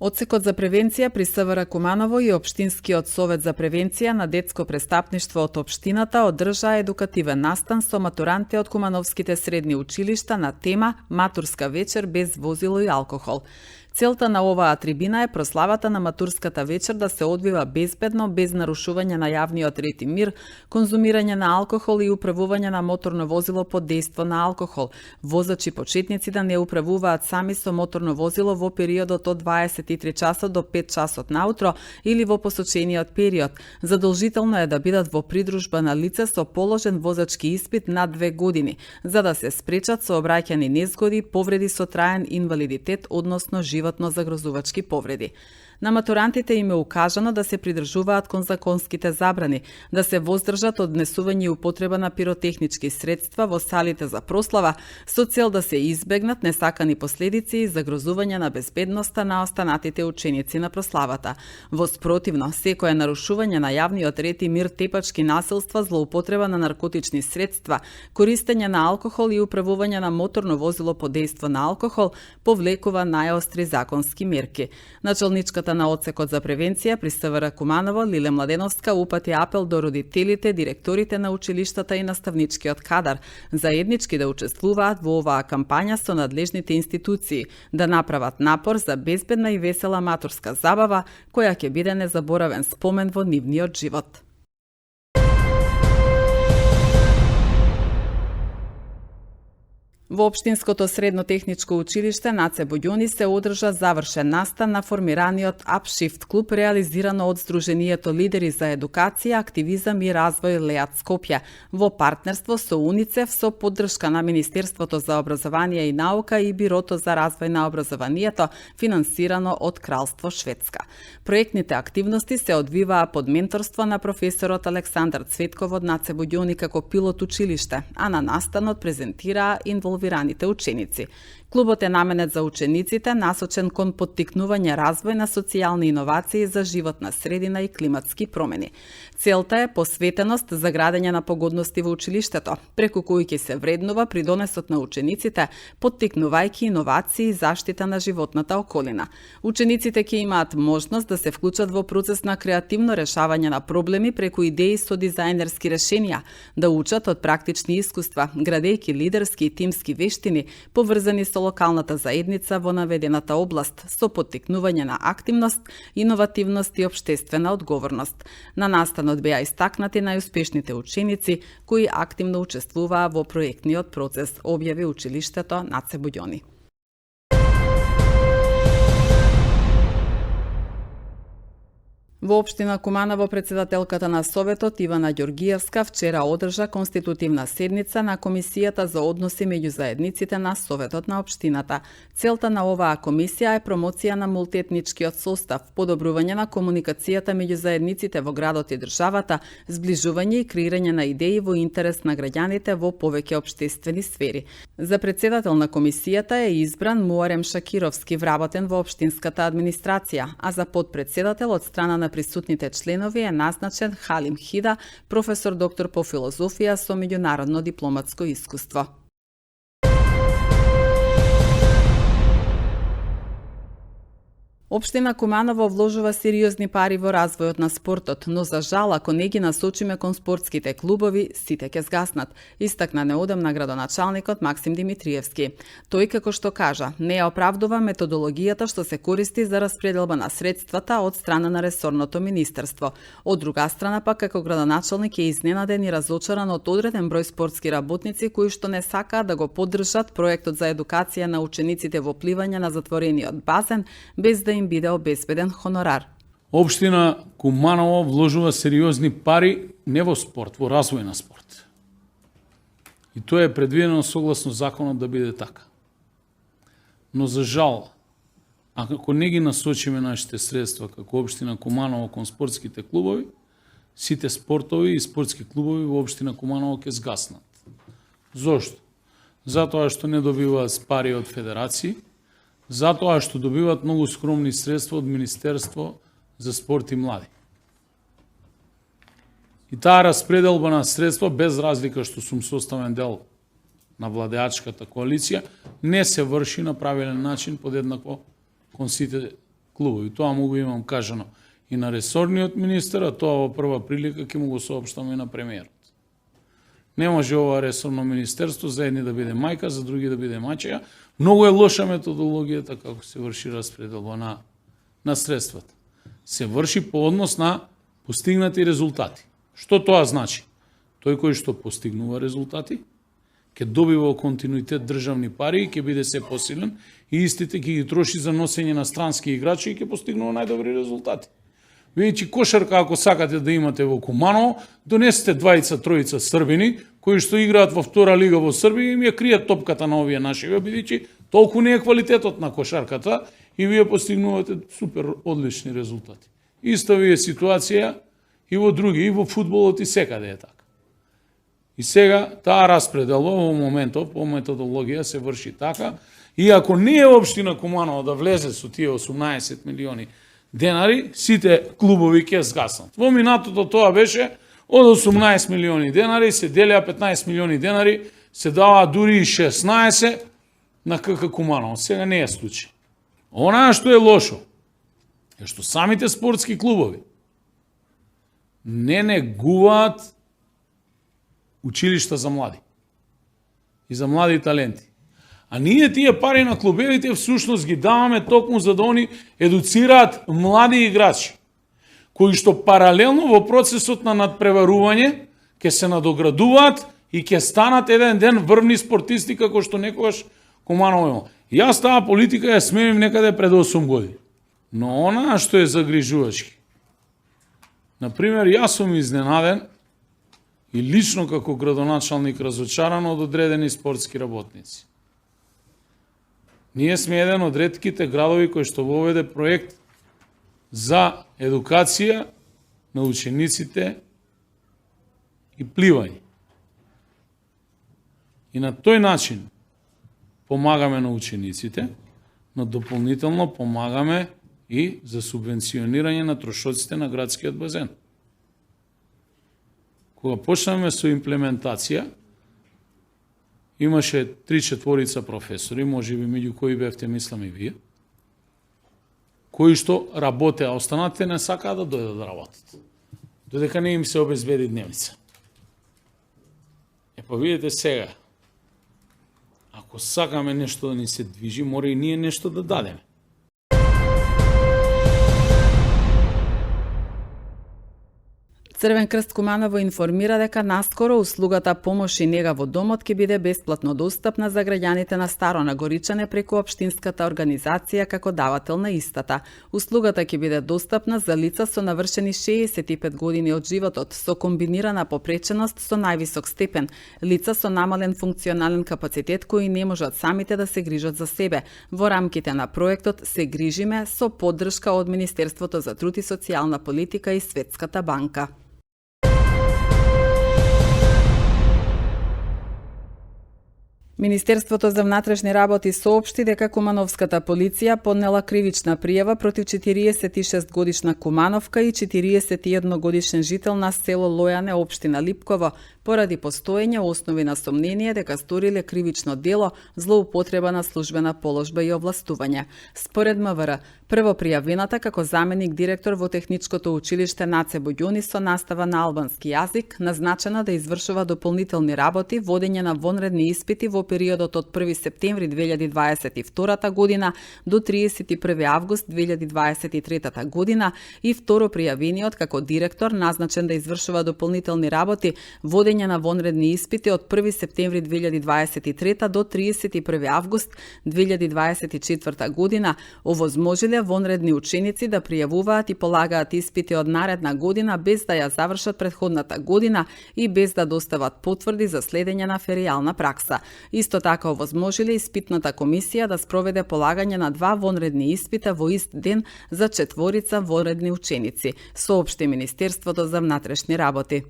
Одсекот за превенција при СВР Куманово и Општинскиот совет за превенција на детско престапништво од општината одржаа едукативен настан со матуранти од кумановските средни училишта на тема Матурска вечер без возило и алкохол. Целта на оваа трибина е прославата на матурската вечер да се одвива безбедно, без нарушување на јавниот ред и мир, конзумирање на алкохол и управување на моторно возило под дејство на алкохол. Возачи почетници да не управуваат сами со моторно возило во периодот од 23 часот до 5 часот наутро или во посочениот период. Задолжително е да бидат во придружба на лице со положен возачки испит над 2 години, за да се спречат сообраќајни незгоди, повреди со траен инвалидитет, односно животно загрозувачки повреди. На матурантите им е укажано да се придржуваат кон законските забрани, да се воздржат од однесување и употреба на пиротехнички средства во салите за прослава, со цел да се избегнат несакани последици и загрозување на безбедноста на останатите ученици на прославата. Во спротивно, секое нарушување на јавниот ред и мир, тепачки насилства, злоупотреба на наркотични средства, користење на алкохол и управување на моторно возило под дејство на алкохол повлекува најостри законски мерки. Началничката на Одсекот за превенција при СВР Куманово Лиле Младеновска упати апел до родителите, директорите на училиштата и наставничкиот кадар заеднички да учествуваат во оваа кампања со надлежните институции, да направат напор за безбедна и весела матурска забава која ќе биде незаборавен спомен во нивниот живот. Во Општинското средно техничко училиште Наце Буѓони се одржа завршен настан на формираниот Upshift клуб реализирано од Сдруженијето Лидери за едукација, активизам и развој Леат Скопје во партнерство со УНИЦЕФ со поддршка на Министерството за образование и наука и Бирото за развој на образованието, финансирано од Кралство Шведска. Проектните активности се одвиваа под менторство на професорот Александар Цветков од Наце Буѓони како пилот училиште, а на настанот презентираа инволвираните ученици. Клубот е наменет за учениците, насочен кон поттикнување развој на социјални иновации за животна средина и климатски промени. Целта е посветеност за градење на погодности во училиштето, преку кои ќе се вреднува придонесот на учениците, поттикнувајќи иновации и заштита на животната околина. Учениците ќе имаат можност да се вклучат во процес на креативно решавање на проблеми преку идеи со дизајнерски решенија, да учат од практични искуства, градејќи лидерски и тимски вештини поврзани со локалната заедница во наведената област, со поттикнување на активност, иновативност и општествена одговорност. На настанот беа истакнати најуспешните ученици кои активно учествуваа во проектниот процес, објави училиштето Наце Буѓони. Во Општина Куманово председателката на Советот Ивана Ѓоргиевска вчера одржа конститутивна седница на Комисијата за односи меѓу заедниците на Советот на Општината. Целта на оваа комисија е промоција на мултиетничкиот состав, подобрување на комуникацијата меѓу заедниците во градот и државата, зближување и креирање на идеи во интерес на граѓаните во повеќе општествени сфери. За председател на комисијата е избран Муарем Шакировски, вработен во општинската администрација, а за подпредседател од страна на присутните членови е назначен Халим Хида, професор доктор по филозофија со меѓународно дипломатско искуство. Општина Куманово вложува сериозни пари во развојот на спортот, но за жал, ако не ги насочиме кон спортските клубови, сите ќе згаснат, истакна неодамна градоначалникот Максим Димитриевски. Тој, како што кажа, не ја оправдува методологијата што се користи за распределба на средствата од страна на ресорното министерство. Од друга страна пак, како градоначалник е изненаден и разочаран од одреден број спортски работници кои што не сакаат да го поддржат проектот за едукација на учениците во пливање на затворениот базен, без да им биде обезбеден хонорар. Општина Куманово вложува сериозни пари не во спорт, во развој на спорт. И тоа е предвидено согласно законот да биде така. Но за жал, ако не ги насочиме нашите средства како Општина Куманово кон спортските клубови, сите спортови и спортски клубови во Општина Куманово ќе згаснат. Зошто? Затоа што не добиваат пари од федерации, затоа што добиваат многу скромни средства од Министерство за спорт и млади. И таа распределба на средства, без разлика што сум составен дел на владеачката коалиција, не се врши на правилен начин подеднакво кон сите клубови. Тоа му го имам кажано и на ресорниот министер, а тоа во прва прилика ќе му го соопштам и на премиерот. Не може ова ресорно министерство за едни да биде мајка, за други да биде мачеја. Многу е лоша методологијата како се врши распределба на средствата. Се врши по однос на постигнати резултати. Што тоа значи? Тој кој што постигнува резултати, ќе добива континуитет државни пари и ќе биде се посилен и истите ќе ги троши за носење на странски играчи и ќе постигнува најдобри резултати. Видите, кошарка ако сакате да имате во Куманово, донесете двајца, тројца србини кои што играат во втора лига во Србија и им ја кријат топката на овие наши, бидејќи толку не е квалитетот на кошарката и вие постигнувате супер одлични резултати. Иста ви е ситуација и во други, и во фудбалот и секаде е така. И сега таа распределба во моментов по методологија се врши така, и ако не е општина Куманово да влезе со тие 18 милиони денари, сите клубови ќе згаснат. Во минатото тоа беше од 18 милиони денари се делеа 15 милиони денари, се дава дури и 16 на КК Куманово. Сега не е случај. Онаа што е лошо е што самите спортски клубови не негуваат училишта за млади и за млади таленти. А ние тие пари на клубевите всушност ги даваме токму за да они едуцираат млади играчи, кои што паралелно во процесот на надпреварување ќе се надоградуваат и ќе станат еден ден врвни спортисти како што некогаш Куманово има. Јас таа политика ја сменим некаде пред 8 години. Но она што е загрижувачки. Например, јас сум изненаден и лично како градоначалник разочаран од одредени спортски работници. Ние сме еден од ретките градови кој што воведе проект за едукација на учениците и пливање. И на тој начин помагаме на учениците, но дополнително помагаме и за субвенционирање на трошоците на градскиот базен. Кога почнеме со имплементација, имаше 3-4 професори, може би меѓу кои бевте, мислам и вие, кои што работеа, останатите не сакаа да дојдат да работат, додека не им се обезбеди дневница. Па видите сега, ако сакаме нешто да ни се движи, мора и ние нешто да дадеме. Црвен крст Куманово информира дека наскоро услугата помош и нега во домот ќе биде бесплатно достапна за граѓаните на Старо Нагоричане преку општинската организација како давател на истата. Услугата ќе биде достапна за лица со навршени 65 години од животот, со комбинирана попреченост со највисок степен, лица со намален функционален капацитет кои не можат самите да се грижат за себе. Во рамките на проектот Се грижиме со поддршка од Министерството за труд и социјална политика и Светската банка. Министерството за внатрешни работи соопшти дека Кумановската полиција поднела кривична пријава против 46 годишна Кумановка и 41 годишен жител на село Лојане, општина Липково, поради постоење основи на сомнение дека сториле кривично дело злоупотреба на службена положба и овластување. Според МВР, прво пријавената како заменик директор во Техничкото училиште Наце Боѓони со настава на албански јазик, назначена да извршува дополнителни работи, водење на вонредни испити во периодот од 1 септември 2022 година до 31 август 2023 година, и второ пријавениот како директор назначен да извршува дополнителни работи, водење на вонредни испити од 1 септември 2023 до 31 август 2024 година, овозможиле вонредни ученици да пријавуваат и полагаат испити од наредна година без да ја завршат претходната година и без да достават потврди за следење на феријална пракса. Исто така овозможиле испитната комисија да спроведе полагање на 2 вонредни испита во ист ден за 4 вонредни ученици, соопшти Министерството за внатрешни работи.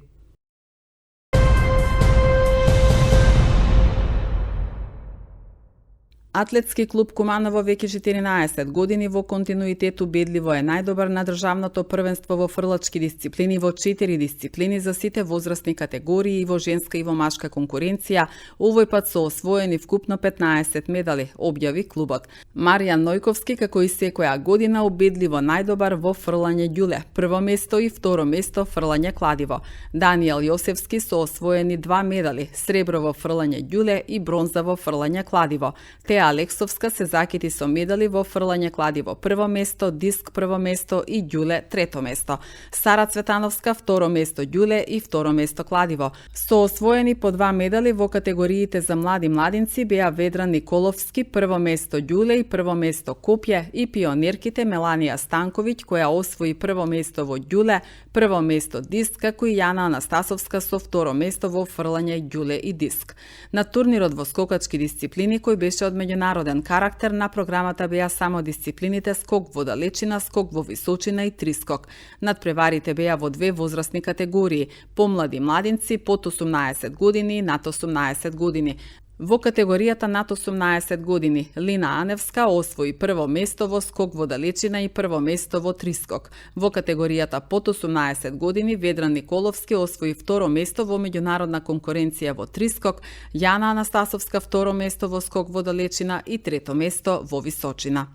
Атлетски клуб Куманово веќе 14 години во континуитет убедливо е најдобар на државното првенство во фрлачки дисциплини во 4 дисциплини за сите возрастни категории и во женска и во машка конкуренција, овој пат со освоени вкупно 15 медали, објави клубот. Маријан Нојковски како и секоја година убедливо најдобар во фрлање ѓуле, прво место и второ место фрлање кладиво. Даниел Јосевски со освоени 2 медали, сребро во фрлање ѓуле и бронза во фрлање кладиво. Алексовска се закити со медали во фрлање кладиво прво место, диск прво место и ѓуле трето место. Сара Цветановска второ место ѓуле и второ место кладиво. Со освоени по 2 медали во категориите за млади младинци беа Ведран Николовски прво место ѓуле и прво место копје и пионерките Меланија Станковиќ која освои прво место во ѓуле, прво место диск, како и Јана Анастасовска со второ место во фрлање ѓуле и диск. На турнирот во скокачки дисциплини кој беше од меѓународен карактер, на програмата беа само дисциплините скок во далечина, скок во височина и трискок. Надпреварите беа во 2 возрастни категории: помлади младинци под 18 години и над 18 години. Во категоријата над 18 години, Лина Аневска освои прво место во скок во далечина и прво место во трискок. Во категоријата под 18 години, Ведран Николовски освои второ место во меѓународна конкуренција во трискок, Јана Анастасовска второ место во скок во далечина и трето место во височина.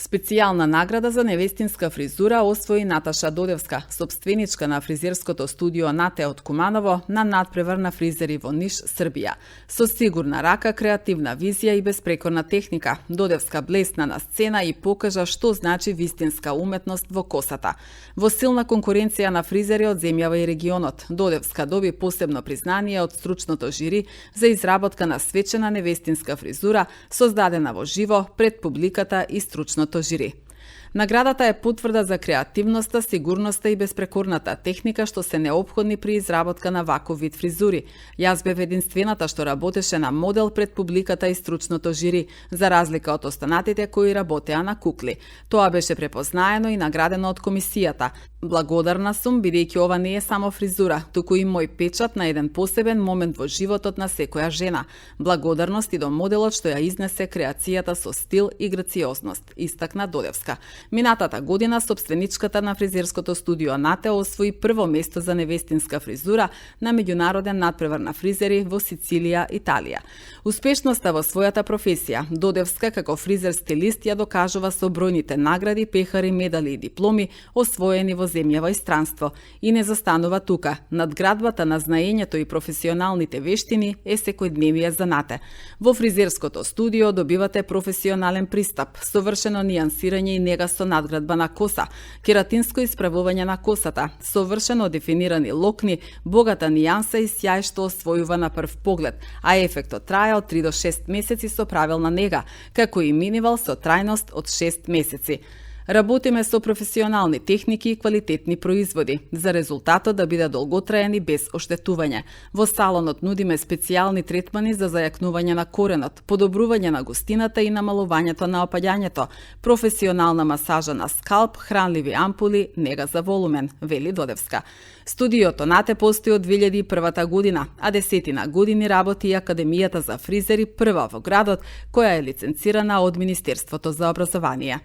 Специјална награда за невестинска фризура освои Наташа Додевска, сопственичка на фризерското студио Нате од Куманово, на надпревар на фризери во Ниш, Србија. Со сигурна рака, креативна визија и безпрекорна техника, Додевска блесна на сцена и покажа што значи вистинска уметност во косата. Во силна конкуренција на фризери од земјава и регионот, Додевска доби посебно признание од стручното жири за изработка на свечена невестинска фризура, создадена во живо пред публиката и стручното жири. Наградата е потврда за креативноста, сигурноста и безпрекорната техника што се неопходни при изработка на ваков вид фризури. Јас бев единствената што работеше на модел пред публиката и стручното жири, за разлика од останатите кои работеа на кукли. Тоа беше препознаено и наградено од комисијата. Благодарна сум, бидејќи ова не е само фризура, туку и мој печат на еден посебен момент во животот на секоја жена. Благодарност и до моделот што ја изнесе креацијата со стил и грациозност, истакна Додевска. Минатата година сопственичката на фризерското студио Нате освои прво место за невестинска фризура на меѓународен надпревар на фризери во Сицилија, Италија. Успешноста во својата професија, Додевска како фризер-стилист ја докажува со бројните награди, пехари, медали и дипломи освоени во земјава и странство. И не застанува тука. Надградбата на знаењето и професионалните вештини е секојдневие за Нате. Во фризерското студио добивате професионален пристап, совршено нијансирање и нега со надградба на коса, кератинско исправување на косата, совршено дефинирани локни, богата нијанса и сјај што освојува на прв поглед, а ефектот трае од 3 до 6 месеци со правилна нега, како и минивал со трајност од 6 месеци. Работиме со професионални техники и квалитетни производи, за резултатот да биде долготраен и без оштетување. Во салонот нудиме специјални третмани за зајакнување на коренот, подобрување на густината и намалувањето на опаѓањето, професионална масажа на скалп, хранливи ампули, нега за волумен, вели Додевска. Студиото Нате постои од 2001 година, а 10 години работи и Академијата за фризери, прва во градот, која е лиценцирана од Министерството за образование.